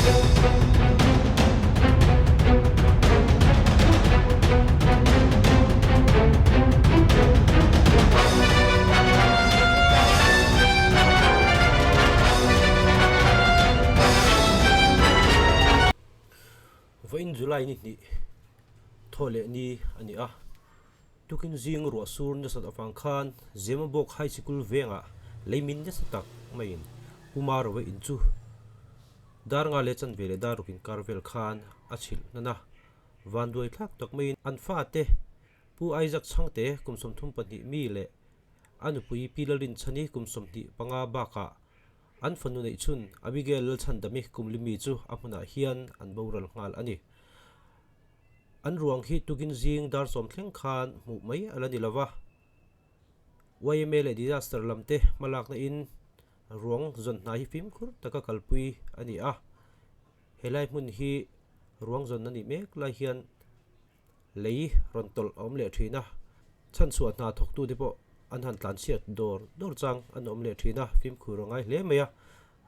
Vawiin July ni hnih thaw leh ni a ni a, tukin zing ruah sur nasat avang khan Zemabawk High Sikul vengah leimin nasa tak maiin Puma Rova in chu dar nga leh chanve leh dar ruk inkar vel khan a chhilh hnan a, vanduai thlak tak maiin an fate Pu Isaac Chhangte kum 32 mi leh a nupui Pi Lalrinchhani kum 25 bakah An fanu neih chhun Abigail Lalchhandami Kumlimi chu a hmunah hian an boral nghal a ni. An ruang hi tukin zing dar sawm thleng khan hmuh mai a la ni lova. Yma leh disaster lam te hmalakna in ruang zawn hna hi fimkhur taka kalpui a ni a. Helai hmun hi ruang zawn a nih mek lai hian Lei rawn tawlh a awm leh thin a, chhanchhuah hna thawktute pawh an han tlanchhiat dawr dawr chang an awm leh thin a, fimkhur a ngai hle mai a,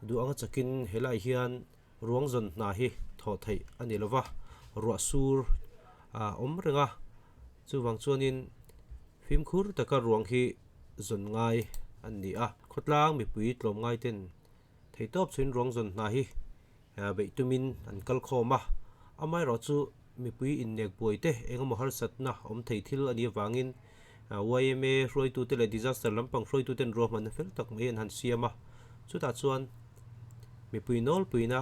duh anga chakin helaiah hian ruang zawn hna hi thawh theih a ni lova, ruah sur a awm reng a, chuvang chuanin fimkhur taka ruang hi zawn ngai an ni a, khawtlang mipui tlawmngai ten theihtawp chhuin ruang zawn hna hi beih tumin an kal khawm a, amaherawh chu mipui innek buai te engemaw harsatna awm thei thil a nih avangin yma hruaitute leh disaster lampang hruaituten ruahmanna fel tak mai an han siam a, chutah chuan mipui nawlpuina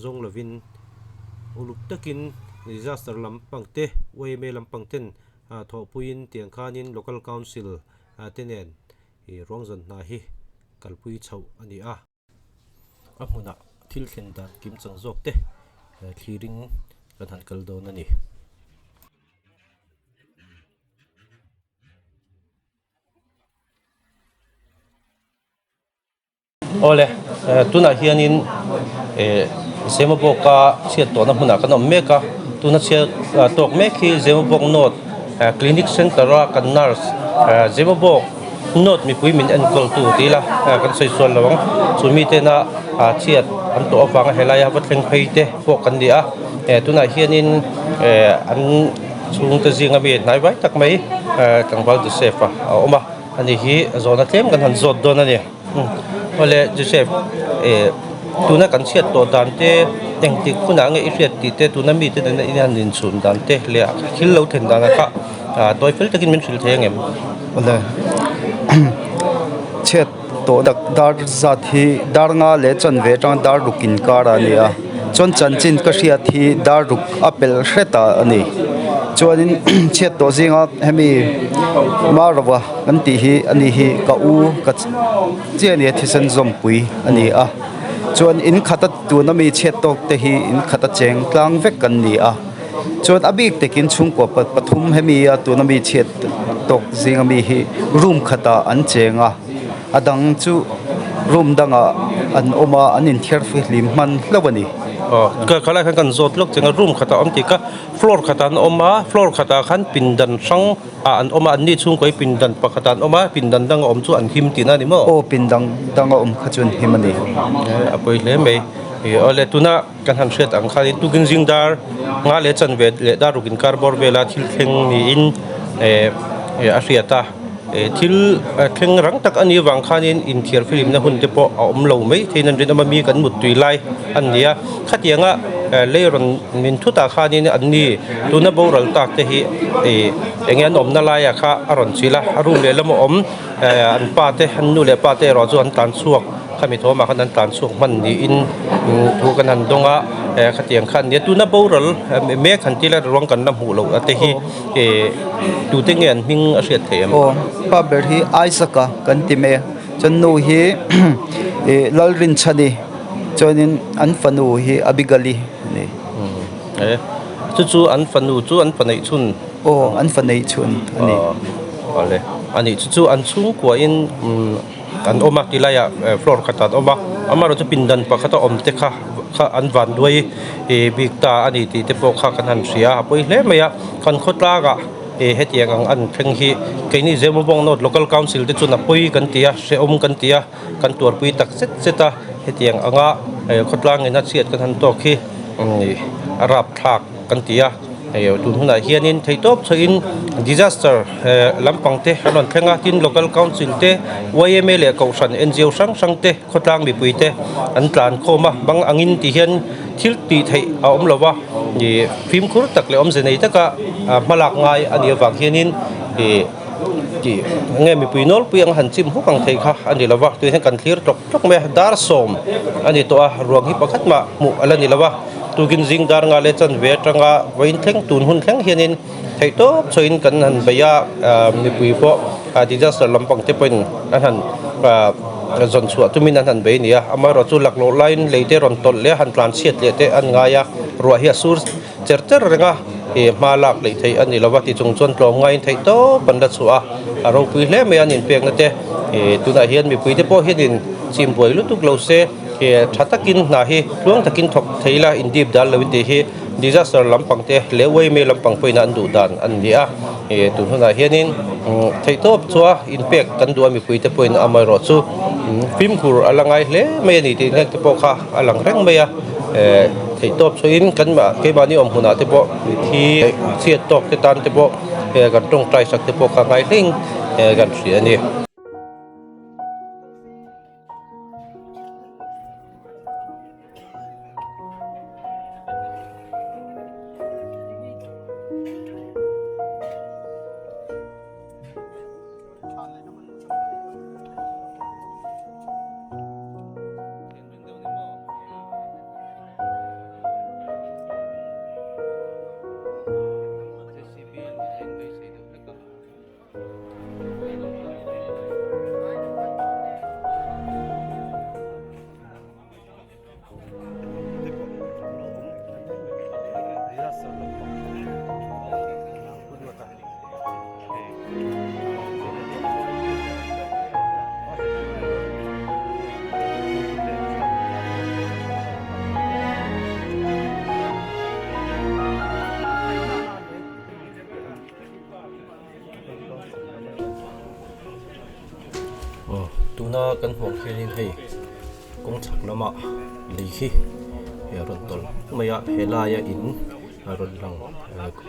zawng lovin uluk takin disaster lampang te yma lampang ten thawhpuiin tiang khanin local council te nen ruang zawn hna hi kalpui chhoh a ni a. A hmunah thil thlen dan kim chang zawk te thlirin kan han kal dawn a ni. Awle tunah hianin eh Zemabawka chhiat tawhna hmunah kan awm mek a, tuna chhiat tawk mek hi Zemabawk North Clinic Centre a kan nurse Zemabawk Note mipui min enkawl tu ti ila kan sawi sual lo ang. Chu mitena chhiat an tawh avanga helaia va thleng phei te pawh kan ni a. Tunah hianin an chhungte zinga mi hnai vai tak mai tlangval Joseph a awm a. Ani hi zawhna tlem kan han zawt dawn a ni. Awle Joseph tuna kan chhiat tawh dan te engtik hunah nge i hriat tih te tuna mite nena in han inchhun dan te leh thil lo thlen danah kha Tawi fel takin min hrilh thei angem? Awle. Chhiat tawh dak dar zat hi dar nga leh chan ve atanga dar ruk inkar a ni a. Chuan chanchin ka hriat hi dar ruk a pelh hret a a ni. Chuanin chhiat tawh zinga hemi Marova kan tih hi a ni hi ka u ka chiah a ni a thisen zawmpui a ni a. Chuan in khata tuna mi chhiat tawk te hi in khata cheng tlang vek kan ni a. Chuan a bik takin chhungkua pathum hemi a tuna mi chhiat tawk zinga mi hi room khatah an cheng a a dang chu room dangah an awm a an inthiar fihlim hman hlauh a ni. Aw ka khalai khan kan zawt lawk cheng a room khatah awm tih kha floor khatah an awm a floor khatah khan pindan hrang ah an awm a anni chhungkua hi pindan pakhatah an awm a pindan danga awm chu an him tihna a ni maw? Aw pindan danga awm kha chu an him a ni. A pawi hle mai awle tuna. Kan han hriat ang khanin tukin zing dar nga leh chanve leh dar ruk inkar bawr vela thil thleng niin eh a hriat a, eh thil thleng rang tak a nih avang khanin inthiar filimna hun te pawh a awm lo mai theiin an rinawm a, mi kan mut tui lai a ni a, khatianga lei rawn min thutah khanin an ni tuna boral tak te hi eh eng nge an awmna laiah kha a rawn chilh a, a room lehlam a awm eh an pa te an nu leh pa te erawh chu an tlan chhuak. Khami thawmah khan an tlan chhuak hman niin thu kan han dawng a, khatiang khan nia tuna boral mek han tila ruang kan la hmuh loh te hi tute nge an hming a hriat theih em? Aw pa ber hi Isaac a kan ti mai a, chuan nu hi Lalrinchhani chuanin an fanu hi Abigail-i a ni. Chu chu an fanu chu an fa neih chhun? Aw an fa neih chhun a ni. Awle a nih chu chu an chhungkuahin. An awm a tilaiah floor khatah an awm a amaherawhchu pindan pakhat a awm te kha kha an van duai ih bik ta a ni tih te pawh kha kan han hria a pawi hle mai a kan khawtlangah ih hetiang ang an thleng hi keini Zemabawng North Local Council te chuan a pawi kan ti a hrehawm kan ti a kan tuarpui tak zet zet a hetiang anga. Khawtlang ina chhiat kan han tawk hi a rapthlak kan ti a, hei tun hunah hianin theihtawp chhoin disaster lampang te an rawn thleng a, tin local council te yma leh kohhran ngo hrang hrang te khawtlang mipui te an tlan khawm a, bang angin ti hian thil tih theih a awm lo va, ih fimkhur tak leh awmze nei taka hmalak ngai a nih avang hianin ih. Tih nge mipui nawlpui ang han chim huk ang thei kha a ni lo va, tui hian kan thlir tlawk tlawk mai a, dar sawm a ni tawh a, ruang hi pakhat mah hmuh a la ni lo va, tukin zing dar nga leh chanve atanga vawiin thleng tun hun thleng hianin theihtawp chhoin kan han bei a, mipui pawh disaster lampang te pawhin an han zawn chhuah tumin an han bei a ni a, amaherawhchu chu laklawh laiin lei te rawn tawlh leh a han tlan chhiat leh te an ngai a, ruah hi a sur. Cher cher renga ih hma lak leh theih a ni lova ti chung chuan tlawm ngaiin theih tawp an la chhuah a, a ropui hle mai a an inpekna te ih tunah hian mipui te pawh hianin chim buai lutuk lo se ih tha takin hna hi tluang takin thawk thei ila indip dal lo in tih hi disaster lampang te leh uaime lampang pawhin an duh dan an ni a, ih tun hunah hianin theih tawp chua inpek kan duh a mipui te pawhin amaherawh chu fimkhur a la ngai hle mai a ni tih te pawh kha a lang reng mai a. Eh theihtawp chhuahin kan mah keimahni awm hunah te pawh mithi chhiat tawk te tan te pawh eh kan tawngtai sak te pawh kha ngai hling eh kan hria a ni. Aw tuna kan hmuh hianin hei kawng chhak lamah lei hi a rawn tawlh mai a helaia in a rawn lang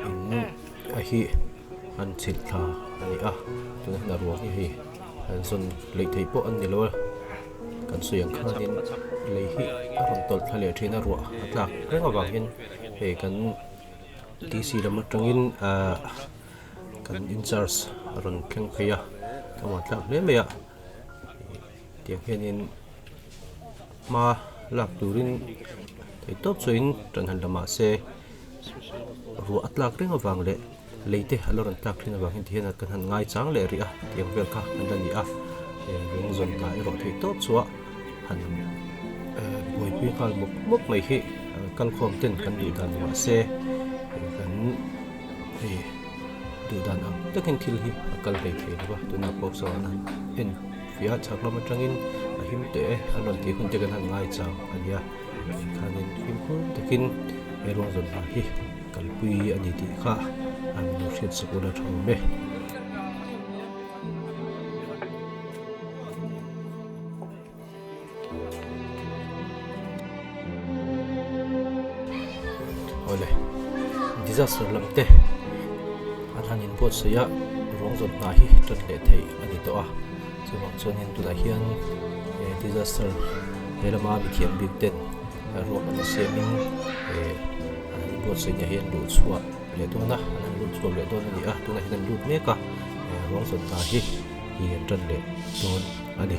in a hi an chhilh thla a ni a tunah hian a ruang hi hei an zawn lei theih pawh an ni lo a kan sawi ang khanin lei hi a rawn tawlh thla leh thin a ruah a tlak reng avang hian hei kan T C lam atangin ahh kan incharge a rawn thleng phei a a muan tlak hle mai a tiang hianin hma lak turin theihtawp chuain tan han la mahse ruah a tlak reng avang leh lei te a la rawn tlak thin avang hian tihian kan han ngai chang leh rih a tiang vel kha an la ni a lung zawn ta erawh theihtawp chhuah han buaipui nghal mawp mawp mai hi kalkhawm ten kan duh dan mahse kan hei duh dan ang takin thil hi a kal hlei thei lo va tunah pawh sawn an en fiah a chhak lam atangin a him teh e an rawn tih hun te kan han ngai chang a nia tikhanin fimkhur takin he ruang zawn hna hi kalpui a ni tih kha an lo hriat sak ula tha awm e. Awle disaster lam te an han inbuatsaih a ruang zawn hna hi tan leh theih a ni tawh a chuvang chuanin tunah hian eh disaster he lama mithiam bik ten ruang an siamin eh an han inbuatsaih na hian luh chhuah leh dawn a an han lut chhuak leh dawn a ni a tunah hian an lut mek a eh ruang zawn hna hi hi an tan leh dawn a ni.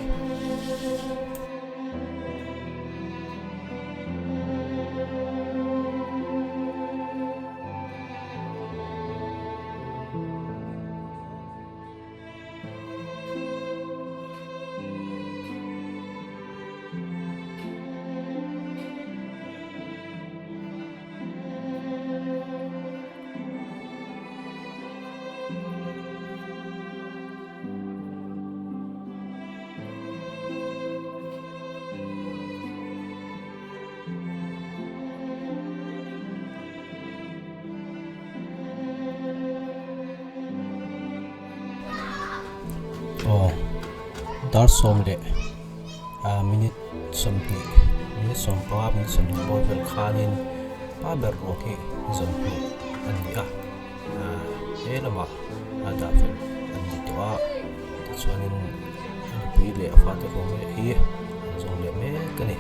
Aw dar sawm leh ah minute 20 minute. Minute 15 minute 20 bawr vel khanin pa ber ruak hi zawn hmuh a ni a, he lamah a dah fel an ni tawh a, tichuanin a nupui leh a fate ruang leh hi an zawng leh mek a ni.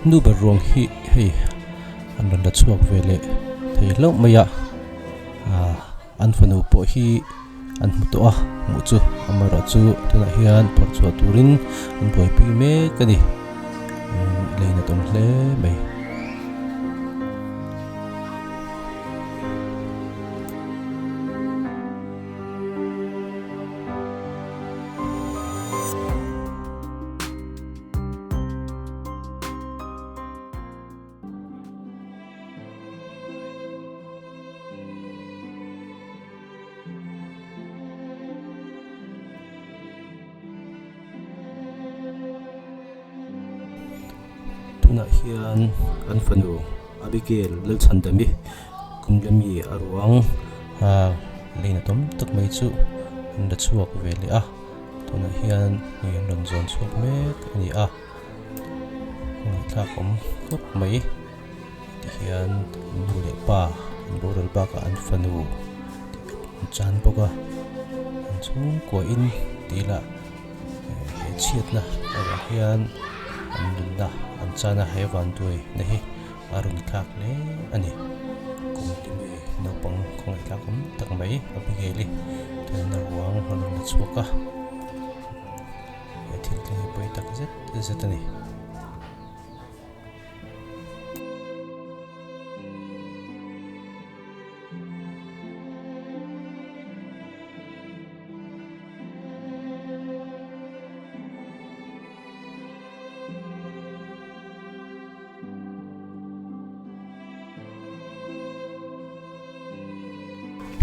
Nu ber ruang hi hei an rawn la chhuak ve leh thei hlauh mai a ah an fanu pawh hi an hmu tawh a hmuh chu amaherawh chu tunah hian phawrh chhuah turin an buaipui mek a ni lei na tawm hle mai. Tunah hian an fanu Abigail Lalchhandami kum lemi a ruang ah lei na tawm tak mai chu an la chhuak ve leh a tunah hian hei an rawn zawn chhuak mek a ni a ngaihthlak awm khawp mai tihian nu leh pa an boral bakah an fanu an chan bawk a an chhungkua in tih lah he chhiatna erawh hian an nunna an chan a he vanduai na hi a rawn thlak hle a ni kum te mi naupang khawngaih tlak awm tak mai Abigail i tunna ruang a rawn la chhuak a he thil thleng hi pawi tak zet zet a ni.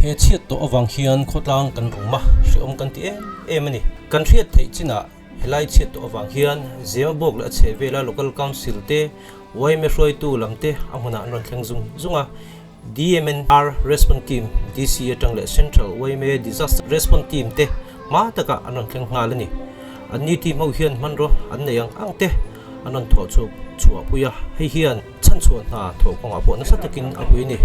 He chhiat tawh avang hian khawtlang kan rum a, hrehawm kan ti em em a ni. Kan hriat theih chinah helai chhiat tawh avang hian Zemabawk leh a chhehvela Local Council te, yma hruaitu lam te a hmunah an rawn thleng zung zung a. DMNR Response Team, DC atang leh Central yma Disaster Response Team te hma takah an rawn thleng nghal a ni. Anni team ho hian hmanraw an nei ang ang te an rawn thawh chhuak chhuahpui a, hei hian chhanchhuah hna thawh kawngah pawh nasa takin a pui a ni.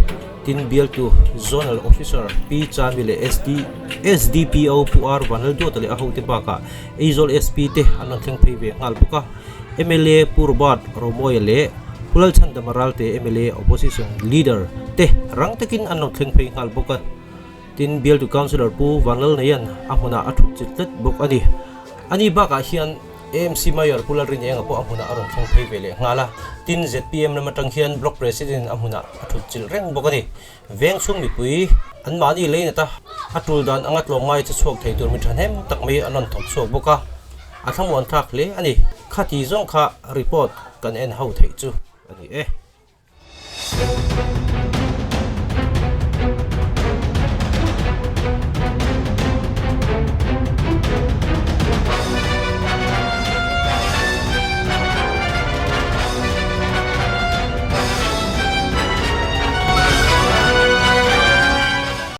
Tin, bialtu Zonal Officer Pi Chami leh SD SDPO Pu R Vanlalduata leh a hote bakah Aizawl SP te an rawn thleng phei ve nghal bawk a. Mla Pu Robert Romawia leh Pu Lalchhandama Ralte mla Opposition Leader te rang takin an lo thleng phei nghal bawk a. Tin, bialtu Councillor Pu Vanlalneian a hmunah a thut chilh tlat bawk a ni. Ani bakah hian AMC Mayor Pu Lalrinenga pawh a hmunah a rawn thleng phei ve leh nghal a. Tin, zpm lam atang hian Block President a hmunah a thut chilh reng bawk a ni. Veng chhung mipui an mahni leinat a, a tul dan anga tlawmngai che chhuak thei tur mi thahnem tak mai an rawn thawk chhuak bawk a, a thlamuan thlak hle a ni. Khati zawng kha report kan en ho theih chu a ni e.